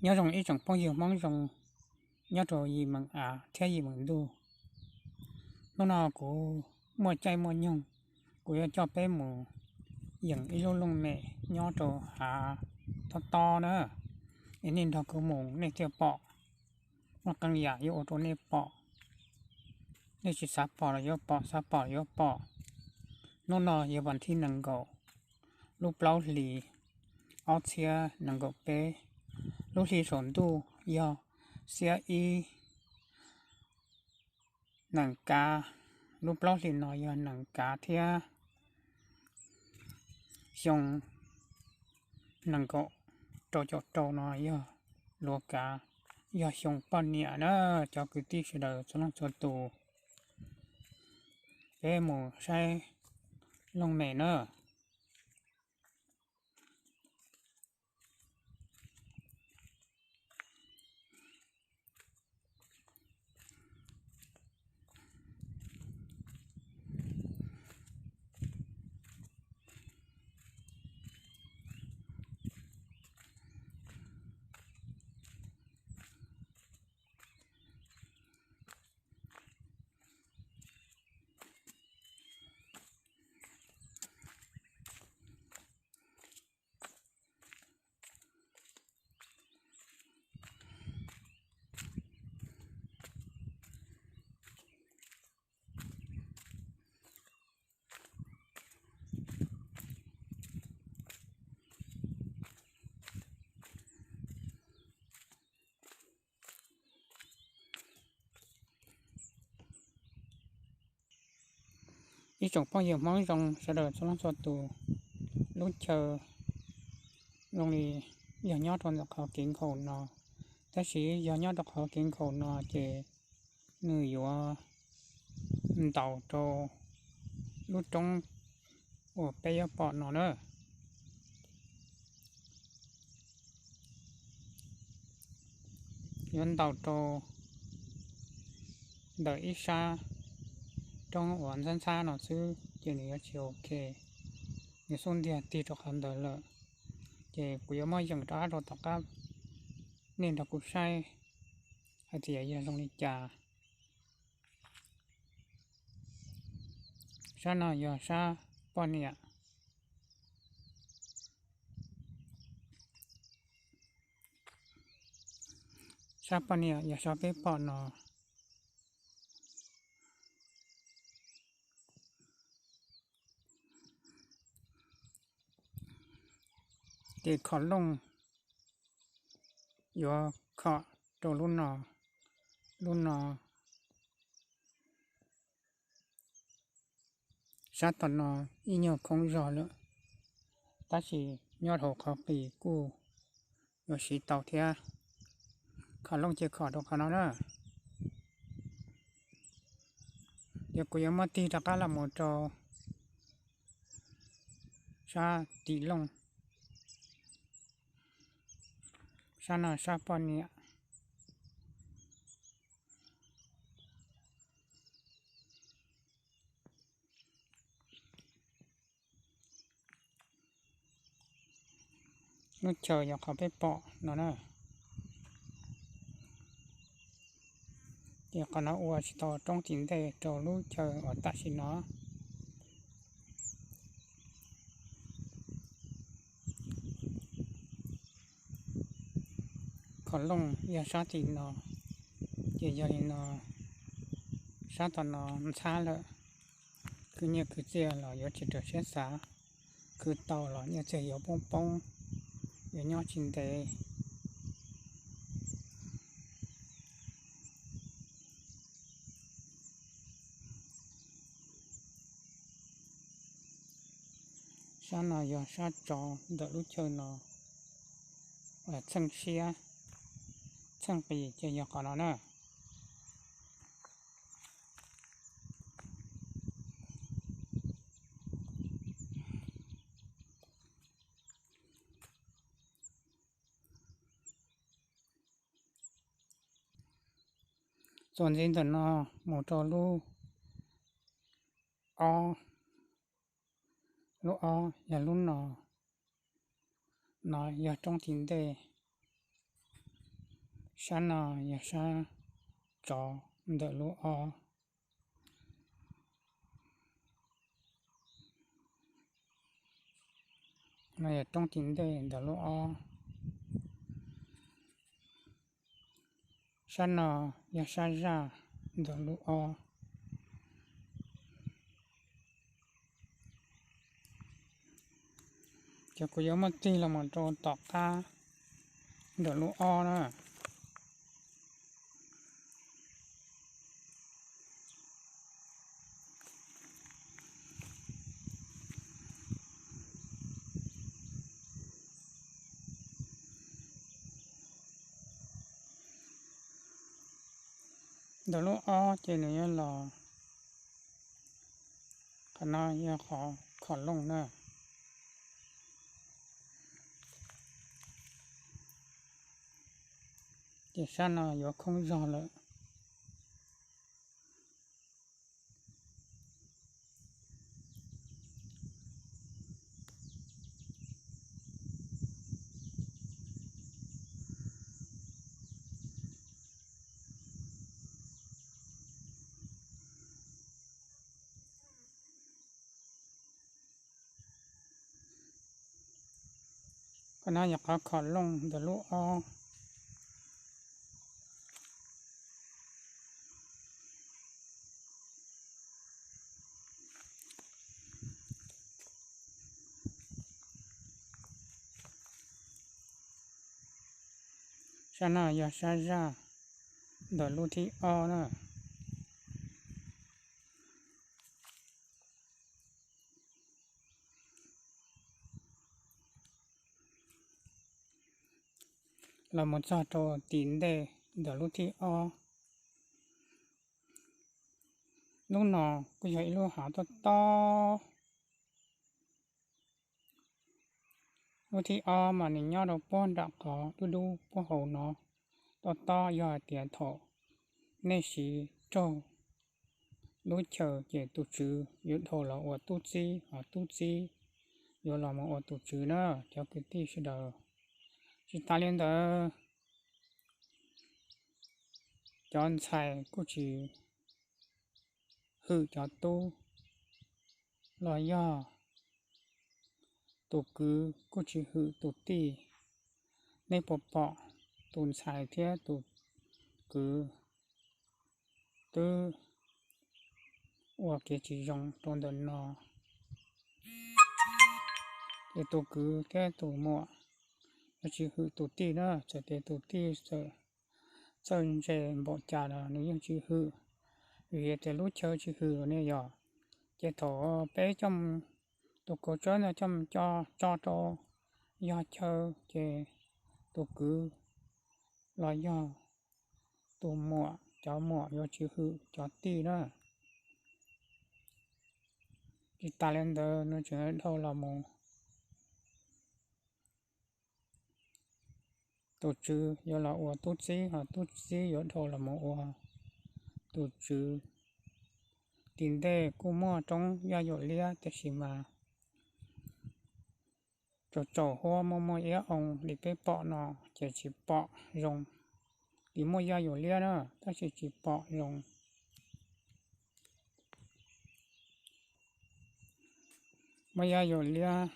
Nyob zoo ib tsoom phooj ywg Hmoob zoo nyob rau yim meem av thiab yim meem ntuj. Hnub no kuv muaj caij muaj nyoog, kuv yuav coj peb mus yeem ib lub looj mem nyob rau hav tob tob na. Es nej nrog kuv mus nej thiaj pom, muaj qee yam yuav ua rau nej pom. Nej tsis xav pom los yuav pom, xav pom los yuav pom. Hnub no yog vas thib nees nkaum, lub plaub hlis, ob txhiab nees nkaum peb. Lub hli saum ntuj yog xiab ib, nees kav. Lub plaub hlis no yog nees kav thiab xyoo nees nkaum rau caum rau no yog luav kav, yog xyoo poj niam na. Cov kwv tij sawv daws txhua leej txhua tus, peb mus saib looj mem na. Ib tsoom phooj ywg Hmoob zoo sawv daws txhua leej txhua tus, lub chaw zoo li yog nyob rau ntawm qhov kev nkhaus no, tab sis yog nyob rau qhov kev nkhaus no ces nws yuav ntaus rau lub roob uas peb yuav pom no na. Yuav ntaus rau ntawm ib sab roob uas ntxhab ntxhab no xwb ces nws yuav tsis ok, nws xub ntiag tig rau qhov ntawd lawm. Ces kuv yuav muab yeem rov qab rau tom qab nej nrog kuv saib hais tias yog zoo li cas. Sab no yog sab poj niam. Sab poj niam yog sab peb pom no. Ces khom looj yuav khom rau lub no, lub no. Sab tom no ib nyuag khoob zog lawm, tab sis nyob hauv qhov qis kuj yuav siv tau thiab. Khom looj ces khom rau qhov no na. Ces kuv yuav muab tig rov qab los mus rau sab tim looj, sab no sab poj niam. Lub chaw yog qhov peb pom no na. Ces qhov no ua tsis tau roob tim ntej rau lub chaw uas tam sim no. Khom looj yog sab tim no, ces yog li no sab tom no ntxhab lawm, khwv nyiaj khwv txiaj los yuav tsis raws siab xav, khwv tau los nyiaj txiag yuav poob poob, yuav nyob tsis ntev. Sab no yog sab tsov ntawm lub chaw no, txheej siab, txheej qis ces yog qhov no na. Txuas ntxiv ntawm no mus rau lub ob, lub ob yog lub no, no yog roob tim ntej. Sab no yog sab tsov ntawm lub ob. No yog roob tim ntej ntawm lub ob. Sab no yog sab zaj ntawm lub ob. Ces kuv yuav muab tig los mus rau tom qab ntawm lub ob na. Ntawm lub ob ces nws yuav los, qhov no yog qhov khom looj na. Ces sab no yuav khoob zog lawm. Qhov no yog qhov khom looj ntawm lub ob. Sab no yog sab zaj ntawm lub thib ob na. Los mus txog rau tim ntej ntawm lub thib ob. Lub no kuj yog ib lub hav tob tob. Lub thib ob mas nws nyob rau puag nram qhov dub dub puag hauv no. Tob tob yog hais tias thaum nej siv raug lub chaw ces tus tswv yuav dhau los ua tub txib, ho tub txib yuav los mus ua tus tswv na, cov kwv tij sawv daws. Tsis tas li ntawd, cov ntxhais kuj tsis hwm cov tub, los yog tus kwv kuj tsis hwm tus tij. Nej puas pom tus ntxhais thiab tus kwv twb ua kev tsis zoo rau ntawm no? Ces tus kwv thiab tus muam yuav tsis hwm tus tij na, txawm tias tus tij txawm txawj ntse npaum cas los nws yeej tsis hwm, vim tias lub chaw tsis hwm ne yom. Ces thaum peb coj tus kauv tsawb no coj mus tso rau yog chaw, ces tus kwv los yog tus muam, cov muam yuav tsis hwm cov tij na. Tsis tas li ntawd nws tseem dhau los mus, tus tswv yuav los ua tub txib, ho tub txib yuav dhau los mus ua tus tswv. Tim ntej kuj muaj roob Yaj Yaum Liab, tiam sis mas tsaus tsaus huab muaj muaj iab oo li peb pom no, ces tsis pom zoo. Tim muaj Yaj Yaum Liab na, tab sis tsis pom zoo. Muaj Yaj Yaum Liab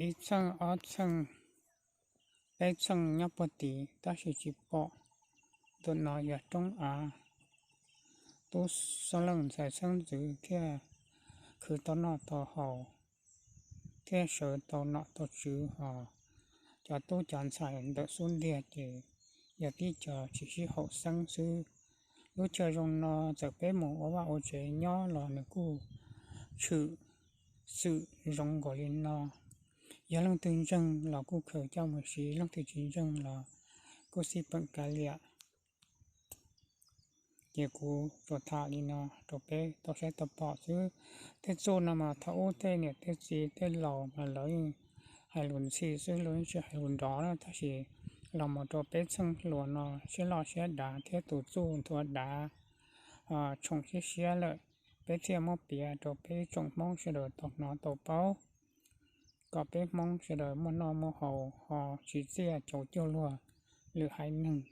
ib txheej, ob txheej, peb txheej nyob puag tid, tab sis tsis pom. Ntawm no yog roob av, tub xeeb leej ntxhais xeeb ntxwv thiaj khwv tau noj tau haus, thiaj sawv tau nom tau tswv, ho cov tub cov ntxhais ntawm xub ntiag ces yog tib co tsis sib haum xeeb xwb. Lub chaw zoo no txawm peb mus ua vaj ua tsev nyob los nws kuj tshwm xwm zoo nkaus li no. Yog leej twg ntseeg los kuj khaws coj mus siv, leej twg tsis ntseeg los kuj xij peem kav liam. Ces kuv tsuas tham li no rau peb tau saib tau pom xwb. Tej txuj no mas thaum ub tej niam tej txiv tej laus mas lawv yeej hais lus ntxhi xwb, lawv yeej tsis hais lus nrov na, tab sis los mus rau peb txheej hluas no siab loj siab dav thiab tus txuj nthua dav, tshoom siab siab lawm, peb thiaj muab piav rau peb tsoom Hmoob sawv daws tau hnov tau paub. kom peb Hmoob sawv daws muaj noj muaj haus ho tsis txiaj caum cuag luag lwm haiv neeg.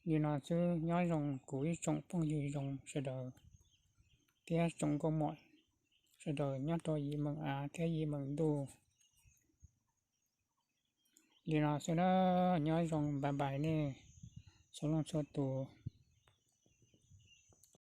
Li no xwb, nyob zoo kuv ib tsoom phooj ywg zoo sawv daws thiab tsoom nkauj muam sawv daws nyob rau yim meem av thiab yim meem ntuj. Li no xwb na, nyob zoo, bye bye nej txhua leej txhua tus.